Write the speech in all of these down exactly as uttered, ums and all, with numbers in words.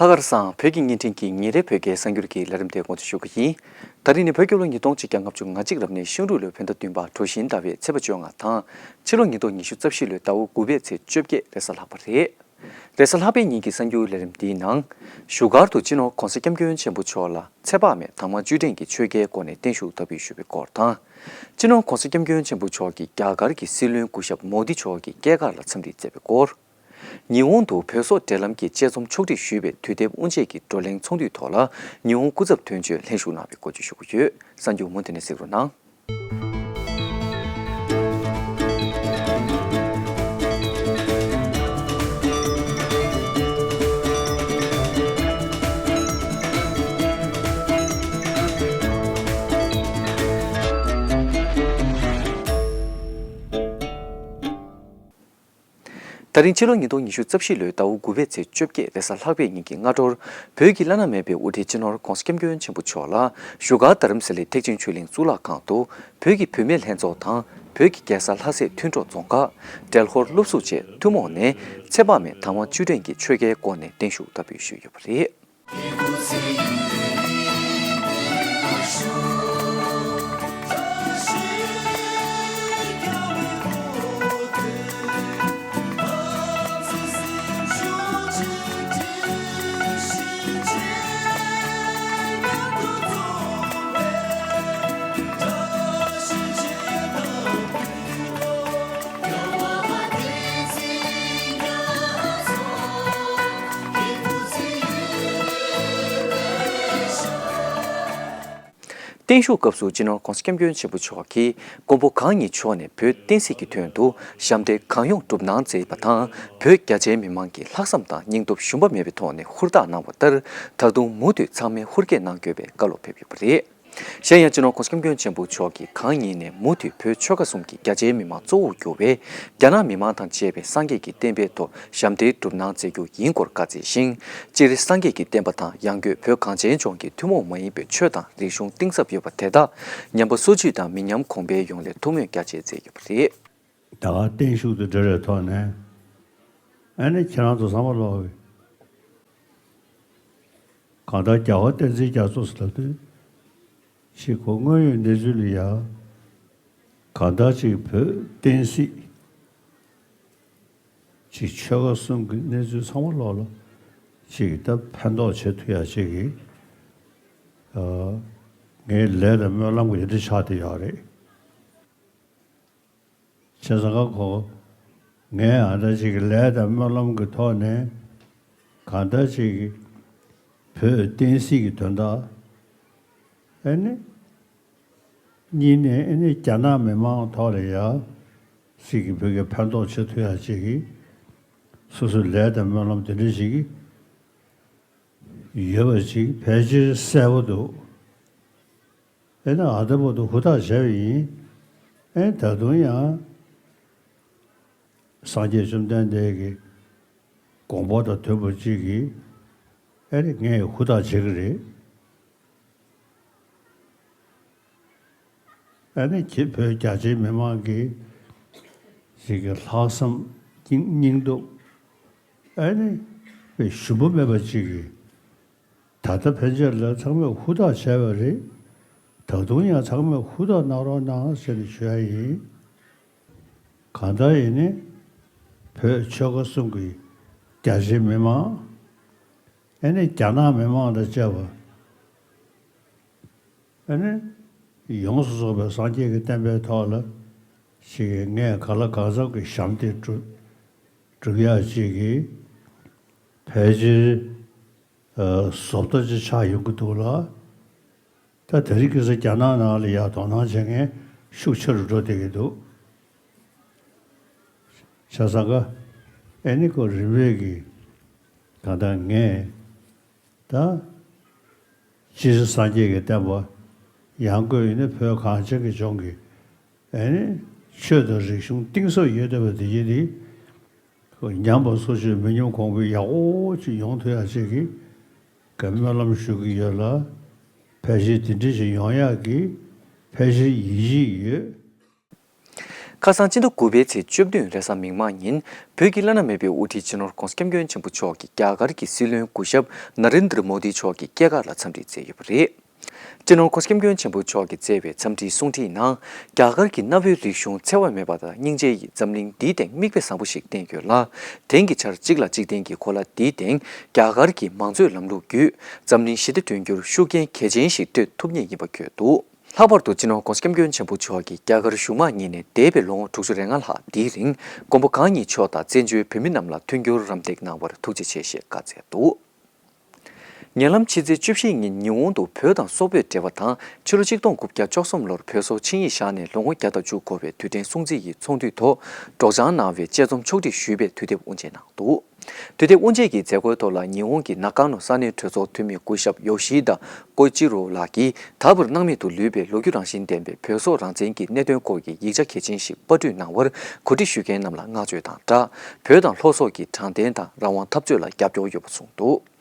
ལྷག་དཀར་བཟང་བོད་ཀྱི་བརྙན་འཕྲིན་གྱི་ཉིན་རེའི་བོད་སྐད་གསར་འགྱུར་གྱི་ལས་རིམ་དེ་འགོ་འཛུགས་ཞུ་གི་ཡིན། ད་རིང་ནི་བོད་རྒྱལ་ལོ་ཉིས་སྟོང་ཆིག་བརྒྱ་ལྔ་བཅུ་ང་གཅིག་རབ་གནས་ཤིང་འབྲུག་ལོའི་བོད་ཟླ་བདུན་པ་གྲོ་བཞིན་ཟླ་བའི་ཚེས་པ་བཅོ་ལྔ་དང་། ཕྱི་ལོ་ཉིས་སྟོང་ཉི་ཤུ་རྩ་བཞི་ལོའི་ཟླ་དགུ་པའི་ཚེས་བཅོ་བརྒྱད་རེས་གཟའ་ལྷག་པ་རེད། རེས་གཟའ་ལྷག་པའི་ཉིན་གྱི་གསར་འགྱུར་ལས་རིམ་འདིའི་ནང་། བཞུགས་སྒར་དུ་སྤྱི་ནོར་༧གོང་ས་༧སྐྱབས་མགོན་ཆེན་པོ་མཆོག་ལ་ཚེ་དཔག་མེད་དྭངས་མ་བཅུད་ལྡན་གྱི་ཆོས་རྒྱལ་སྐོར་ནས་བརྟན་བཞུགས་བསྟར་འབུལ་ཞུས་པའི་སྐོར་དང་། སྤྱི་ནོར་༧གོང་ས་༧སྐྱབས་མགོན་ཆེན་པོ་མཆོག་གིས་རྒྱ་གར་གྱི་སྲིད་བློན་སྐུ་ཞབས་མོ་དི་མཆོག་གི་སྐྱེས་སྐར་ལ་འཚམས་འདྲི་མཛད་པའི་སྐོར། ཉི་ཧོང་དུ་བོད་སོག་འབྲེལ་ལམ་གྱི་དཔྱད་རྩོམ་ཕྱོགས་སྒྲིག་ཞུས་པའི་དུས་དེབ་དབུ་འབྱེད་ཀྱི་བགྲོ་གླེང་ཚོགས་འདུའི་ཐོག་ལ་ཉི་ཧོང་སྐུ་ཚབ་དོན་གཅོད་ལྷན་ཞུགས་གནང་བའི་སྐོར་བརྗོད་ཞུ་གི་ཡོད། གསར་འགྱུར་མུ་མཐུད་ནས་གཟིགས་རོགས་གནང་། ད་རིང་ཕྱི་ལོ་ཉིས་སྟོང་ཉི་ཤུ་རྩ་བཞི་ལོའི་ཟླ་བ་དགུ་པའི་ཚེས་བཅོ་བརྒྱད་རེས་གཟའ་ལྷག་པའི་ཉིན་གྱི་སྔ་དྲོར། བོད་ཀྱི་བླ་ན་མེད་པའི་དབུ་ཁྲིད་སྤྱི་ནོར་༧གོང་ས་༧སྐྱབས་མགོན་ཆེན་པོ་མཆོག་ལ་བཞུགས་སྒར་རྡ་རམ་ས་ལའི་ཐེག་ཆེན་ཆོས་གླིང་གཙུག་ལག་ཁང་དུ། བོད་ཀྱི་བུད་མེད་ལྷན་ཚོགས་དང་། བོད་ཀྱི་རྒྱལ་ས་ལྷ་སའི་མཐུན་གྲོགས་རྫོང་ཁག་འབྲེལ་ཧོར་སློབ་ཟུར་བཅས་ཐུན་མོང་ནས་ཚེ་དཔག་མེད་དྭངས་མ་བཅུད་ལྡན་གྱི་ཆོས་རྒྱལ་སྐོར་ནས་བརྟན་བཞུགས་བསྟར་འབུལ་ཞུས་ཡོད་པ་རེད། བརྟན་བཞུགས་སྐབས་སུ་སྤྱི་ནོར་༧གོང་ས་༧སྐྱབས་མགོན་ཆེན་པོ་མཆོག་གིས་མགོན་པོ་གང་ཉིད་མཆོག་ནས་བོད་བསྟན་སྲིད་ཀྱི་དོན་དུ་ཞབས་འདེགས་གང་ཡོང་སྒྲུབ་གནང་མཛད་པ་དང་། བོད་རྒྱ་ཆེའི་མི་མང་གི་ལྷག་བསམ་དང་སྙིང་སྟོབས་ཞུམ་པ་མེད་པའི་ཐོག་ནས་ཧུར་ཐག་གནང་བ་ལྟར། ད་དུང་མུ་མཐུད་ཚང་མས་ཧུར་བསྐྱེད་གནང་དགོས་པའི་བཀའ་སློབ་ཕེབས་ཡོད་པ་རེད། གཞན་ཡང་སྤྱི་ནོར་༧གོང་ས་༧སྐྱབས་མགོན་ཆེན་པོ་མཆོག་གིས་གང་ཉིད་ནས་མུ་མཐུད་བོད་ཆོལ་ཁ་གསུམ་གྱི་རྒྱ་ཆེའི་མི་མང་གཙོ་བོར་གྱུར་བའི་རྒྱ་ནག་མི་མང་དང་བཅས་པའི་སངས་རྒྱས་ཀྱི་བསྟན་པའི་ཐོག་ཞབས་འདེགས་སྒྲུབ་གནང་མཛད་རྒྱུ་ཡིན་སྐོར་བཀའ་སྩལ་ཞིང་། སྤྱིར་སངས་རྒྱས་ཀྱི་བསྟན་པ་དང་ཡང་སྒོས་བོད་གངས་ཅན་ལྗོངས་ཀྱི་ཐུན་མོང་མ་ཡིན་པའི་ཆོས་དང་རིག་གཞུང་གཏིང་ཟབ་ཡོད་པ་དེ་དག་ཉམས་པ་སོར་ཆུད་དང་མི་ཉམས་གོང་འཕེལ་ཡོང་སླད་ཐུགས་སྨོན་རྒྱ་ཆེ་མཛད་ཡོད་པ་རེད། ད་ག་བརྟན་བཞུགས་དང་འབྲེལ་བའི་ཐོག་ནས། ཨ་ནི་ཁྱེད་རང་ཚོ་ཚང་མ་ལོག་གི། གང་ལྟར་རྒྱལ་བ་བསྟན་འཛིན་རྒྱ་མཚོ་ཟེར་ལབ་དུས། ཞིག་གོ་དངོས་ཡོད་གནས་ཚུལ་ལ་ཡ། གང་ལྟར་ཅིག་བོད་བསྟན་སྲིད་ཅིག་ཆོལ་ཁ་གསུམ་གྱི་གནས་ཚུལ་ཚང་མ་ལོག་ལ་ཅིག་ད་ཕན་ཐོགས་བྱེད་ཐུབ་ཡ་ཅིག་གི། ཨ། ངའི་ལས་དང་སྨོན་ལམ་གྱི་དེ་འདྲ་ཆགས་བསྡད་ཡོད་རེད། བྱས་ཙང་ཁོ། ངས་ཨ་ད་ཅིག་གི་ལས་དང་སྨོན་ལམ་གྱི་ཐོག་ནས་གང་ལྟར་ཅིག་གི་བོད་བསྟན་སྲིད་ཀྱི་དོན་དག་ཨ་ནི། གཉིས་ནས་ཨ་ནི་རྒྱ་ནག་མི་མང་ཐོག་ལ་ཡ་ཅིག་གི་བོད་ཀྱི་ཕན་ཐོགས་བྱེད་ཐུབ་ཡ་ཅིག་གི་སོ་སོའི་ལས་དང་སྨོན་ལམ་དེ་འདྲ་ཞིག་ཡོད་པ་ཅིག་ཕལ་ཆེར་གསལ་པོ་འདུག་ཨེ་ན་ཨ་ད་བར་དུ་ཧུར་ཐག་བྱས་པ་ཡིན། ཨེ་ད་དུང་ཡང་སངས་རྒྱས་བཅོམ་ལྡན་འདས་ཀྱི་དགོངས་པ་དང་མཐུན་པ་ཅིག་གིས་ཨེ་ནི་ངས་ཧུར་ཐག་བྱེད་ཀྱི་རེད། ཨེ་ནི་ཁྱེད་བོད་རྒྱ་ཆེའི་མི་མང་གི་ཅིག་གི་ལྷག་བསམ་སྙིང་སྙིང་སྟོབས་ཨེ་ནི་དཔེ་ཞུམ་པ་མེད་པ་ཅིག་གིས། ད་ལྟ་ཕན་ཆད་ལ་ཚང་མས་ཧུར་ཐག་བྱས་པ་རེད། ད་དུང་ཡང་ཚང་མས་ཧུར་ཐག་གནང་རོགས་གནང་ཟེར་ནས་ཞུ་ཡ་ཡིན། གང་ལྟར་ཡིན་ནི། བོད་ཆོལ་ཁ་གསུམ་གྱི་རྒྱ་ཆེའི་མི་མང་། ཨེ་ནི་རྒྱ་ནག་མི་མང་དང་བཅས་པ། ཨེ་ནི། ཡོངས་སུ་རྫོགས་པའི་སངས་རྒྱས་ཀྱི་བསྟན་པའི་ཐོག་ལ། ཞིག་གིས་ངས་གང་ལ་གང་འཚམ་གྱི་ཞབས་འདེགས་སྒྲུབ་སྒྲུབ་ཡག་ཅིག་གིས། ཕལ་ཆེར། ཨ། བཟོ་ལྟ་ཅིག་ཆགས་ཡོང་གི་འདུག་ལ། ད་དེ་རིང་ཁ་སང་རྒྱ་ནག་ནང་ལ་ཡ་དོ་སྣང་བྱེད་མཁན་ཤུགས་ཆེ་རུ་འགྲོ་བསྡད་ཀྱི་འདུག་བྱས་ཙང་ཀ་ཨེ་ནི་ཁོ་རིམ་པས་ཀྱིས་གང་ལྟར་ངས་ད་སྤྱིར་སངས་རྒྱས་ཀྱི་བསྟན་པ་ཡང་སྒོས་ཡིན་ན་བོད་གངས་ཅན་གྱི་ལྗོངས་ཀྱི་ཨེ་ནི་ཆོས་དང་རིག་གཞུང་གཏིང་ཟབ་ཡོད་བསྡད་པ་དེ་ཡིན་ཏེ། ཉམས་པ་སོར་ཆུད་མི་ཉམས་གོང་འཕེལ་ཡག་པོ་ཅིག་ཡོང་ཐུབ་ཡག་ཅིག་གི་གི་སྨོན་ལམ་ཞུ་གི་ཡོད་ལ། ཕལ་ཆེར་དེ་འདྲ་ཞིག་ཡོང་ཡག་གི་ཕལ་ཆེར་ཡིད་ཆེས་ཡོད། ཁ་སང་སྤྱི་ཟླ་དགུ་པའི་ཚེས་བཅུ་བདུན་རེས་གཟའ་མིག་དམར་ཉིན་བོད་ཀྱི་བླ་ན་མེད་པའི་དབུ་ཁྲིད་སྤྱི་ནོར་༧གོང་ས་༧སྐྱབས་མགོན་ཆེན་པོ་མཆོག་གིས་རྒྱ་གར་གྱི་སྲིད་བློན་སྐུ་ཞབས་ན་རེན་དྲ་མོ་དི་མཆོག་གི་སྐྱེས་སྐར་ལ་འཚམས་འདྲི་མཛད་ཡོད་པ་རེད། སྤྱི་ནོར་༧གོང་ས་༧སྐྱབས་མགོན་ཆེན་པོ་མཆོག་གིས་བསྩལ་བའི་འཚམས་འདྲིའི་གསུང་འཕྲིན་ནང་། རྒྱ་གར་གྱི་གནའ་བོའི་རིག་གཞུང་འཚེ་བ་མེད་པ་དང་སྙིང་རྗེ་ཡིས་འཛམ་གླིང་འདིའི་སྟེང་མིག་དཔེ་བཟང་པོ་ཞིག་བསྟན་ཡོད་ལ། དེང་གི་ཆར་གཅིག་ལ་གཅིག་བརྟེན་གྱི་གོ་ལ་འདིའི་སྟེང་རྒྱ་གར་གྱི་མང་གཙོའི་ལམ་ལུགས་བརྒྱུད་འཛམ་གླིང་ཞི་བདེ་བསྐྲུན་རྒྱུར་ཤུགས་རྐྱེན་གལ་ཆེན་ཞིག་སྤྲོད་ཐུབ་ངེས་ཡིན་པ་བཀོད་འདུག། ལྷག་པར་དུ་སྤྱི་ནོར་༧གོང་ས་༧སྐྱབས་མགོན་ཆེན་པོ་མཆོག་གིས་རྒྱ་གར་གཞུང་མང་གཉིས་ནས་འདས་པའི་ལོ་ངོ་དྲུག་ཅུ་རེ་ལྔ་ལྷག་འདིའི་རིང་མགོན་པོ་གང་ཉིད་མཆོག་དང་བཙན་བྱོལ་བོད་མི་རྣམས་ལ་མཐུན་འགྱུར་རམ་འདེགས་གནང་བར་ཐུགས་རྗེ་ཆེ་ཞེས་བཀའ་སྩལ་འདུག། ཉེ་ལམ་ཕྱི་ཚེས་བཅུ་བཞི་ཉིན་ཉི་ཧོང་དུ་བོད་དང་སོག་པོའི་འབྲེལ་བ་དང་ཕྱི་ལོ་ཆིག་སྟོང་དགུ་བརྒྱ་བཅུ་གསུམ་ལོར་བོད་སོག་ཆིངས་ཡིག་བཞག་ནས་ལོ་ངོ་བརྒྱ་དང་བཅུ་འཁོར་བའི་དུས་དྲན་སྲུང་བརྩི་ཡི་ཚོགས་འདུའི་ཐོག་སྒྲོག་སྦྱང་གནང་བའི་དཔྱད་རྩོམ་ཕྱོགས་སྒྲིག་ཞུས་པའི་དུས་དེབ་དབུ་འབྱེད་གནང་འདུག། དུས་དེབ་དབུ་འབྱེད་ཀྱི་མཛད་སྒོའི་ཐོག་ལ་ཉི་ཧོང་གི་ནཱ་ཀ་ནོ་ས་གནས་གྲོས་ཚོགས་འཐུས་མི་སྐུ་ཞབས་ཡོ་ཤི་དཱ་ཀོ་ཅི་རོ་ལགས་ཀྱིས་ད་བར་སྣང་མེད་དུ་ལུས་པའི་ལོ་རྒྱུས་རང་བཞིན་ལྡན་པའི་བོད་སོག་རང་བཙན་གྱི་གནད་དོན་སྐོར་གྱི་ཡིག་ཆ་གལ་ཆེན་ཞིག་པར་སྐྲུན་གནང་བར་གོ་སྒྲིག་ཞུ་མཁན་རྣམས་ལ་བསྔགས་བརྗོད་དང་སྦྲགས། བོད་དང་ལྷོ་སོག་གི་དྲང་བདེན་དང་རང་དབང་འཐབ་རྩོད་ལ་རྒྱབ་སྐྱོར་ཡོད་པ་གསུངས་འདུག།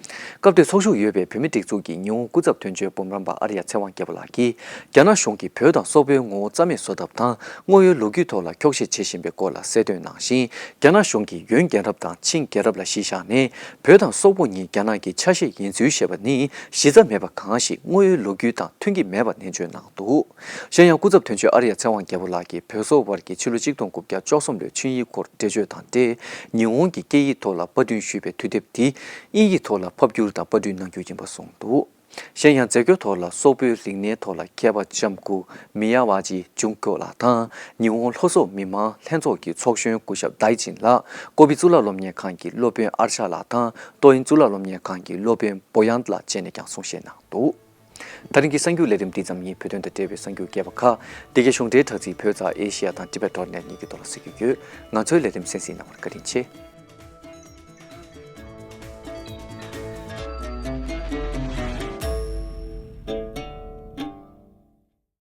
སྐབས་དེར་ཚོགས་ཞུགས་ཡོད་པའི་བོད་མིའི་སྒྲིག་འཛུགས་ཀྱི་ཉི་ཧོང་སྐུ་ཚབ་དོན་གཅོད་འབུམ་རམས་པ་ཨར་ཡ་ཚེ་དབང་རྒྱལ་པོ་ལགས་ཀྱིས། རྒྱ་ནག་གཞུང་གིས་བོད་དང་སོག་པོའི་ངོ་བོ་རྩ་མེད་བཟོ་ཐབས་དང་། དངོས་ཡོད་ལོ་རྒྱུས་ཐོག་ལ་འཁྱོག་བཤད་བྱེད་བཞིན་པའི་སྐོར་ལ་གསལ་སྟོན་གནང་ཞིང་། རྒྱ་ནག་གཞུང་གིས་ཡོན་རྒྱལ་རབས་དང་ཆིང་རྒྱལ་རབས་ལ་གཞི་བཞག་ནས། བོད་དང་སོག་པོ་གཉིས་རྒྱ་ནག་གི་ཆ་ཤས་ཡིན་ཚུལ་བཤད་པ་ནི། གཞི་རྩ་མེད་པ་གང་ཞིག་དངོས་ཡོད་ལོ་རྒྱུས་དང་མཐུན་གྱི་མེད་པ་ནན་བརྗོད་གནང་འདུག། གཞན་ཡང་། སྐུ་ཚབ་དོན་གཅོད་ཨར་ཡ་ཚེ་དབང་རྒྱལ་པོ་ལགས་ཀྱིས། བོད་སོག་དབར་གྱི་ཕྱི་ལོ་ཆིག་སྟོང་དགུ་བརྒྱ་བཅུ་གསུམ་ལོའི་ཆིངས་ཡིག་སྐོར་འགྲེལ་བརྗོད་དང་འབྲེལ། ཉི་ཧོང་གི་སྐད་ཡིག་ཐོག་ལ་པར་སྐྲུན་ཞུས་པའི་དུས་དེབ་དེ། དབྱིན་ཡིག་ཐོག་ལ་ཕབ་བསྒྱུར་དང་པར་སྐྲུན་གནང་རྒྱུ་ཡིན་པ་གསུངས་འདུག། གཞན་ཡང་། མཛད་སྒོའི་ཐོག་ལ། སོག་པོའི་རིག་གནས་ཐོག་ལ་མཁས་པ་ལྕམ་སྐུ་མི་ཡ་ཝ་ཇི་ཇུང་ཀོ་ལགས་དང་། ཉི་ཧོང་ལྷོ་སོག་མི་མང་ལྷན་ཚོགས་ཀྱི་ཚོགས་གཞོན་སྐུ་ཞབས་ལྡའི་ཅིན་ལགས། ཀོ་པི་གཙུག་ལག་སློབ་གཉེར་ཁང་གི་སློབ་དཔོན་ཨར་ཤ་ལགས་དང་། ཏོ་ཨིན་གཙུག་ལག་སློབ་གཉེར་ཁང་གི་སློབ་དཔོན་བོ་ཡན་ལགས་བཅས་ནས་ཀྱང་གསུང་བཤད་གནང་འདུག། ད་རིང་གི་གསར་འགྱུར་ལས་རིམ་འདི་ཙམ་ཡིན། བོད་དོན་དང་འབྲེལ་བའི་གསར་འགྱུར་རྒྱས་པ་ཁག་འདི་གའི་གཞུང་འབྲེལ་དྲ་ཚིགས་བོད་དང་ཨེ་ཤི་ཡ་དང་ཊི་བེ་ཊི་ཌོ་ཊི་ནེ་ཊི་གཉིས་ཀྱི་ཐོག་ལ་གསན་རྒྱུ་ཡོད། ང་ཚོའི་ལས་རིམ་གསན་གཟིགས་གནང་བར་བཀའ་དྲིན་ཆེ།